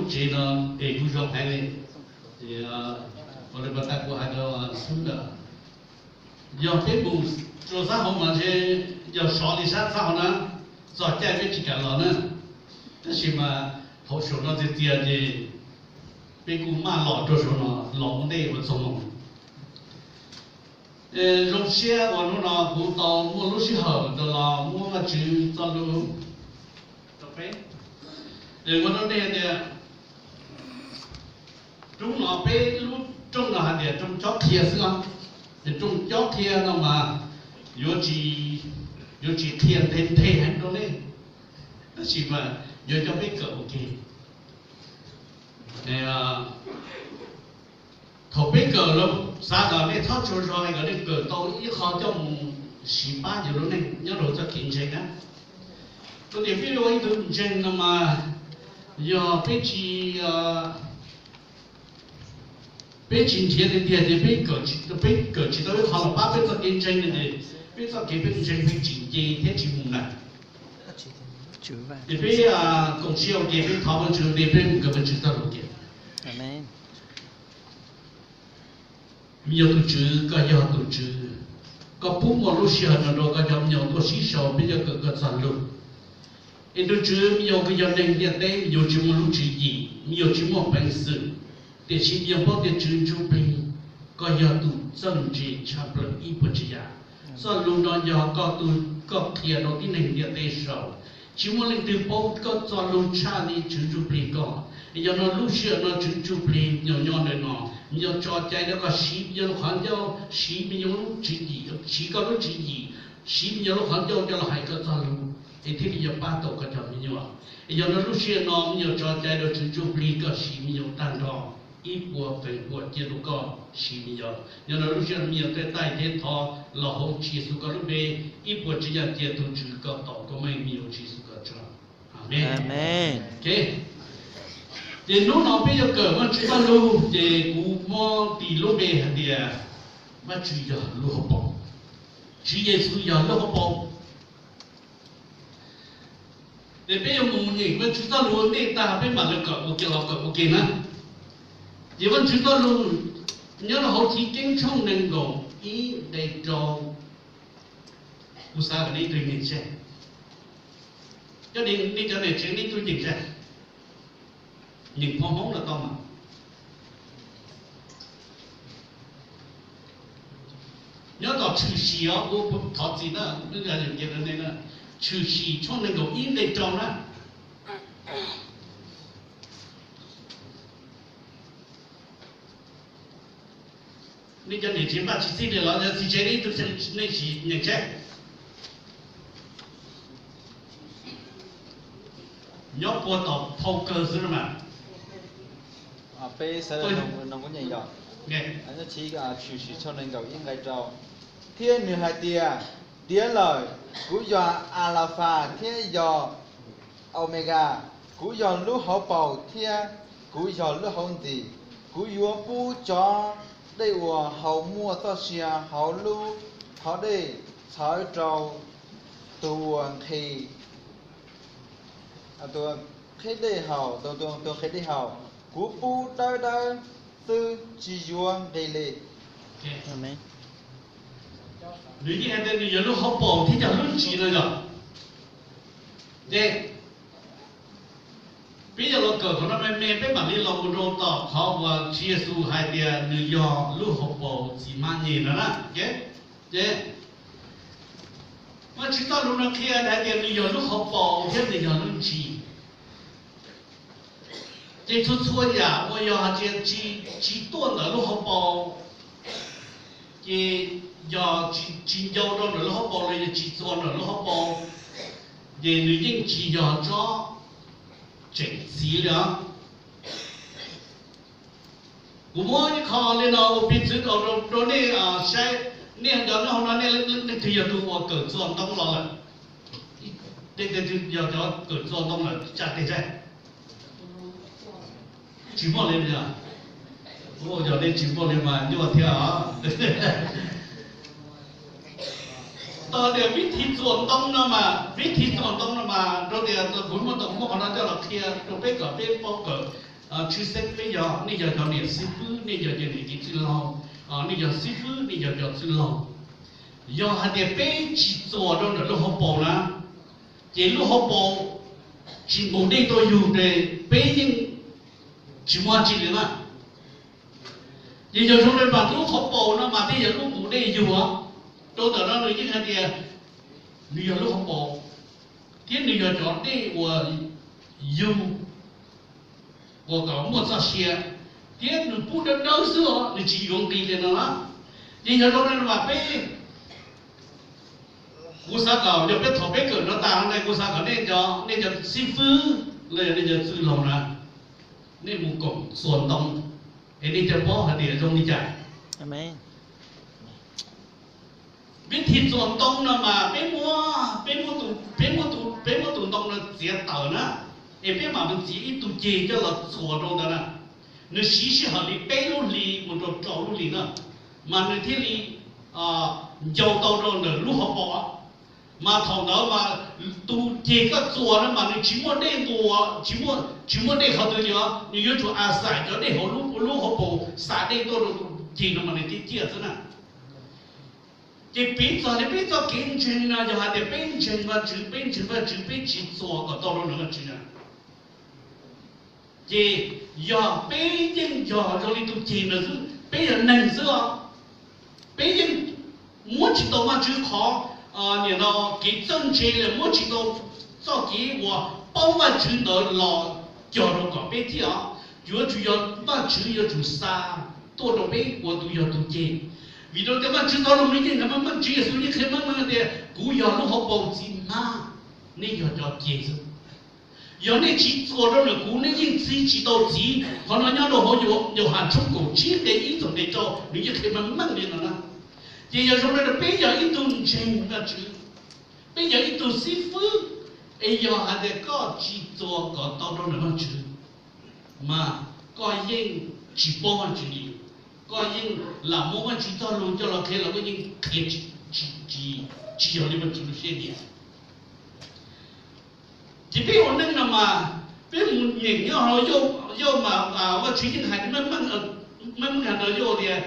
tsev no es kuv zoo heev li. Ua li pas tas kuv hais rau xub ntawd, yog peb mus rau sab hauv mas ntshe yog sov li sab sab hauv na, txog caij peb tsis kam los na. Tab sis mas thaum saum no txias txias ces peb kuj maj los rau saum no los ua ntej ua txog moo. Zoo siab uas hnub no kuv tau muaj lub sij hawm tau los muab Vajtswv txoj lus rau peb. Ua rau nej tias rooj no peb lub rooj no hais tias rooj cob qhia xwb os. Ces rooj cob qhia no mas yuav tsis, yuav tsis qhia nthe nthe heev rau nej, tab sis mas yuav coj peb kawm ua ke. Thaum peb kawm los xav kom nej txhob tsaug zog es kom nej kawm tau ib qho coj mus siv pab yus lub neej nyob rau txoj kev ntseeg na. Rau tias peb ua ib tug ntseeg no mas yog peb tsis, peb tsis nrhiav tiag tiag ces peb kawm tsis tau ib qho los pab peb txoj kev ntseeg no ces peb txoj kev peb ntseeg peb tsis nce thiab tsis mus ntag. Ces peb koom siab ua ke, peb thov Vajtswv tias peb mus kawm Vajtswv txoj lus ke. Me nyuam tus Tswv, koj yog tus Tswv, koj pub muaj lub sij hawm no rau koj cov me nyuam tuaj sib sau peb cov kawm koj txoj lus. Es tus Tswv, me nyuam kws yog neeg ntiaj teb, me nyuam tsis muaj lub tswv yim, me nyuam tsis muaj peev xwm, tiam sis me nyuam paub tias Tswv Ntsujplig, koj yog tus txawj ntse tshaj plaws ib puas tsav yam. Txoj lus no yog koj tus, koj qhia rau tib neeg ntiaj teb sau. Tsis muaj leej twg paub koj txoj lus tshaj li Tswv Ntsujplig koj. Yog no lub sij hawm no Tswv Ntsujplig, me nyuam nyob ntawm no, me nyuam tso cai rau koj siv me nyuam lub qhov ncauj, siv me nyuam lub tswv yim, siv koj lub tswv yim, siv me nyuam lub qhov ncauj coj los hais koj txoj lus, es thiaj li yuav pab tau koj cov me nyuam. Yog no lub sij hawm no me nyuam tso cai rau Tswv Ntsujplig koj siv me nyuam tag nrho ib puas feem pua cia rau koj siv me nyuam. Yog no lub sij hawm me nyuam tej taij thiab thov los hauv Tswv Yexus koj lub npe, ib puas tsav yam cia tus Tswv koj tau koj meej, me nyuam Tswv Yexus koj tso. Amees. Ces hnub no peb yuav kawm Vajtswv txoj lus ces kuv muab tis lub npe hais tias Vajtswv yog lub hauv paus, Tswv Yexus yog lub hauv paus. Ces peb yuav mus nyeem Vajtswv txoj lus ua ntej tag peb mam li kawm ua ke los kawm ua ke na. Ces Vajtswv txoj lus nyob rau hauv Chiv Keeb tshooj nees nkaum ib nqe rau. Kuv xav kom nej ib tug nyeem seb, cov nej cov niam tsev nej ib tug nyeem seb, nyeem phoo Hmoob los tau mas. Nyob tom Tshwm Sim os, kuv thov txim na, wb nqa yus kiag rau nej na. Tshwm Sim tshooj nees nkaum ib nqe rau na. Nej cov niam tsev npaj tsis txij li los yog txiv tsev ib tug, nej sim nyeem seb. Nyob puag tom phau kawg xwb mas. Peb sawv daws nug kuv nyeem yog, Tshwm Sim tshooj nees nkaum ib nqe rau. Thiab nws hais tias, Tiav lawm, kuv yog Alafas thiab yog Aumegas, kuv yog lub hauv paus thiab kuv yog lub hauv ntsis. Kuv yuav pub cov dej uas haus muaj txoj sia hauv lub qhov dej txhawv rau tus uas nqhis, tus nqhis dej haus, tus nqhis dej haus. Kuv pub dawb dawb xwb, tsis yuav nqhis li. Nws yeej hais tias nws yog lub hauv paus thiab yog lub ntsis no yog. Ces peb yog los kawm qhov no me me peb mam li los mus rau tom qhov uas Tswv Yexus hais tias nws yog lub hauv paus txiv hmab nyeg no na. Ces Vajtswv txoj lus no qhia hais tias nws yog lub hauv paus thiab nws yog lub ntsis. Ces txhua txhua yam uas yog hais tias tsis tuaj ntawm lub hauv paus, ces yog tsis ncau rau ntawm lub hauv paus los yog tsis txuas ntawm lub hauv paus, ces nws yeej tsis yog tsob tseem txiv li os. Kuv muab ib qho li no ua piv txwv rau nej saib, nej cov nyob hauv no nej leej twg yog tus uas kawm txuas ntoo los lawm? Leej twg yog cov kawm txuas ntoo lawm tsa tes saib. Tsis muaj li os. Yog nej tsis muaj li mas nyuaj thiab os. Tau tias vib thi txuas ntoo no mas, vib thi txuas ntoo no mas rau tias kuv muab tau muab qhov no coj los qhia rau peb kom peb paub kawm. Tshwj xeeb peb yog, nej yog cov niam xib fwb, nej yog cov niam txiv txwj laug, nej yog xib fwb, nej yog cov txwj laug. Yog hais tias peb tsis txuas rau ntawm lub hauv paus na, ces lub hauv paus tsis nqus dej tuaj yug ces peb yeej tsis muaj tsi li na. Ces yog zoo li mas lub hauv paus no mas thiaj yog lub nqus dej yug. Rau ntawm no nws yeej hais tias nws yog lub hauv paus, thiab nws yog cov dej uas yug uas kom muaj txoj sia, thiab nws pub dawb dawb xwb os, nws tsis yuav nqis li no na. Ces yog zoo li no mas peb, kuv xav kom yog peb thaum peb kawm no tas no ne, kuv xav kom nej cov, nej cov xib fwb los yog nej cov txwj laug na, nej mus koom txuas ntoo es nej thiaj paub hais tias zoo li cas. Vib thib txuas ntoo no mas peb muab, peb muab tus, peb muab tus, peb muab tus ntoo no txiav tawm na, es peb mam mus txiav ib tug ceg coj los txuas rau ntawd na. Nws siv sij hawm li peb lub hlis mus rau rau lub hlis na, mas nws thiaj li ncau tau rau ntawm lub hauv paus. Mas thaum ntawd mas tus ceg koj txuas no mas nws tsis muaj dej nqus, tsis muaj, tsis muaj dej qhov twg li os, nws yuav tsum a xais cov dej hauv lub, lub hauv paus xa dej tuaj rau tus ceg no mas nws thiaj ciaj xwb na. Ces piv txog li peb txoj kev ntseeg no, yog hais tias peb ntseeg Vajtswv, peb ntseeg Vajtswv, peb tsis txuas kom tau rau ntawm Vajtswv na, ces yog peb yeej yog zoo li tus ceg ntawd xwb, peb yog neeg xwb os. Peb yeej muab tsis tau Vajtswv qhov, nim no kev txawj ntse los muab tsis tau txoj kev uas paub Vajtswv ntawd los cog rau kom peb thiaj os. Yuav tsum yog Vajtswv yuav tsum xa tuaj rau peb ua tus, yog tus ceg. Vim rau tias Vajtswv txoj lus nws yeej hais meej meej, Tswv Yexus yeej qhia meej meej tias kuv yog lub hauv paus txiv hmab, nej yog cov ceg xwb. Yog nej tsis txuas rau ntawm kuv, nej yeej txib tsis tau txiv. Qhov no nyob rau hauv Yauhas tshooj kaum tsib nqe ib txog nqe rau, nws yeej qhia meej meej li no na. Ces yog zoo li no peb yog ib tug ntseeg Vajtswv, peb yog ib tug xib fwb, es yog hais tias koj tsis txuas kom tau rau ntawm Vajtswv, mas koj yeej tsis paub Vajtswv li. Koj yeej lam muab Vajtswv txoj lus coj los qhia los koj yeej qhia tsis, tsis yog li Vajtswv lub siab nyiam. Ces peb ua neej no mas peb mus nyeem nyob hauv Yauj mas Vajtswv yeej hais meej meej, meej meej hais rau Yauj tias,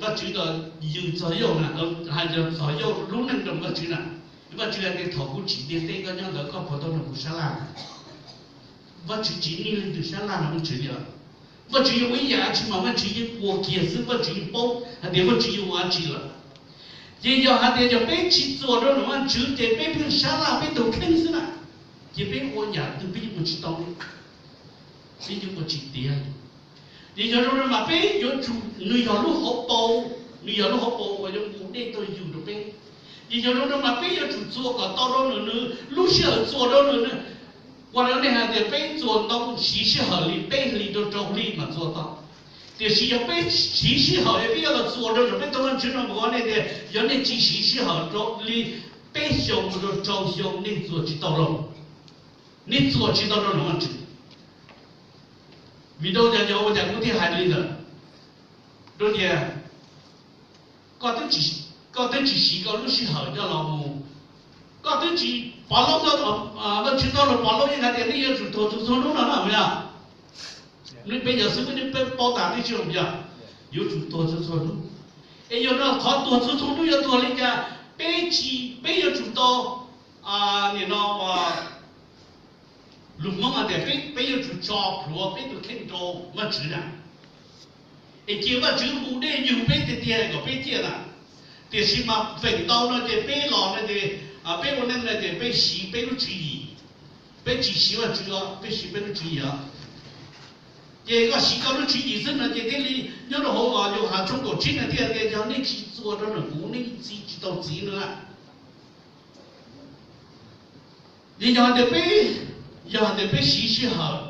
Vajtswv yws txog Yauj na, hais txog Yauj lub neej rau Vajtswv na. Vajtswv hais tias thaum kuv tsim ntiag teb koj nyob ntawd koj puas tau nrog kuv sab laj na? Vajtswv tsis nij leej twg sab laj no Vajtswv li os. Vajtswv yog ua ib yam dab tsi mas Vajtswv yeej ua kiag xwb, Vajtswv yeej paub hais tias Vajtswv yuav ua dab tsi lawm. Ces yog hais tias yog peb tsis txuas rau ntawm Vajtswv ces peb pheej sab laj peb tus kheej xwb na, ces peb ua yam twg peb yeej ua tsis tau li, peb yeej ua tsis tiav li. Ces yog zoo no mas peb yuav tsum, nws yog lub hauv paus, nws yog lub hauv paus uas yuav nqus dej tuaj yug rau peb. Ces yog zoo no mas peb yuav tsum txuas kom tau rau nws, nws lub sij hawm txuas rau nws. Ua rau nej hais tias peb txuas ntoo siv sij hawm li peb hlis rau rau hli mas txuas tau. Tiam sis yog peb siv sij hawm es peb yuav los txuas rau ntawm peb tus Vajtswv no, kuv hais nej tias yog nej tsis siv sij hawm rau li peb xyoo mus rau rau xyoo nej txuas tsis tau rau, nej txuas tsis tau rau ntawm Vajtswv. Vim rau cas, yog ua cas kuv thiaj hais li ntawd? Rau tias koj twb tsis siv koj lub sij hawm coj los mus, koj twb tsis pov laub, Vajtswv txoj lus pov laub yeej hais tias nej yuav tsum tuag txhua txhua hnub no na, yog nej peb yog xib hwb nej peb paub tas tib si, yog yuav tsum tuag txhua txhua hnub. Es yog no qhov tuag txhua txhua hnub yuav tuag li cas? Peb tsis, peb yuav tsum tau, nim no lus Hmoob hais tias peb, peb yuav tsum tso plhuav peb tus kheej rau Vajtswv na, es cia Vajtswv nqus dej yug peb tiag tiag kom peb ciaj na. Tiam sis mas feem ntau no ces peb los no ces peb ua neej no ces peb siv peb lub tswv yim, peb tsis siv Vajtswv os, peb siv peb lub tswv yim os. Ces koj siv koj lub tswv yim xwb no ces thiaj li nyob rau hauv Yauhas tshooj kaum tsib no thiaj tias yog nej tsis txuas rau ntawm kuv nej txib tsis tau txiv no na. Ces yog hais tias peb, yog hais tias peb siv sij hawm,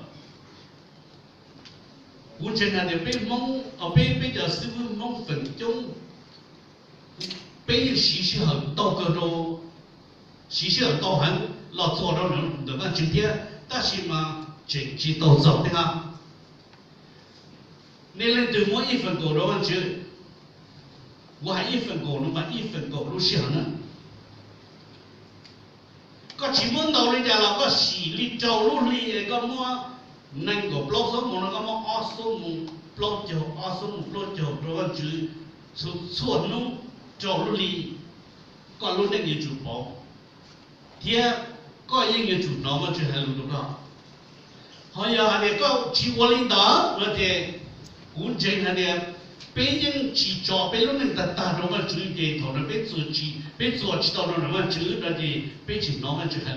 kuv ntseeg hais tias peb Hmoob, peb, peb cov xib hwb Hmoob feem coob, peb yeej siv sij hawm ntau kawg rau, siv sij hawm ntau heev los txuas rau ntawm Vajtswv thiab, tab sis mas tseem tsis tau txaus thiab na. Nej leej twg muab ib feem kaum rau Vajtswv? Kuv hais ib feem kaum no mas ib feem kaum lub sij hawm na. Koj tsis muab ntau li cas los koj sim li rau lub hli es koj muab Nees nkaum plaub xuab moos no koj muab ob xuab moos plaub caug, ob xuab moos plaub caug rau Vajtswv txhua hnub rau lub hli, koj lub neej yuav tsum pauv, thiab koj yeej yuav tsum hnov Vajtswv hais lus rau koj. Ho yog hais tias koj tsis ua li ntawd no ces kuv ntseeg hais tias peb yeej tsis tso peb lub neej tag tag rau Vajtswv, ces thaum no peb txuas tsis, peb txuas tsis tau rau nram Vajtswv no ces peb tsis hnov Vajtswv hais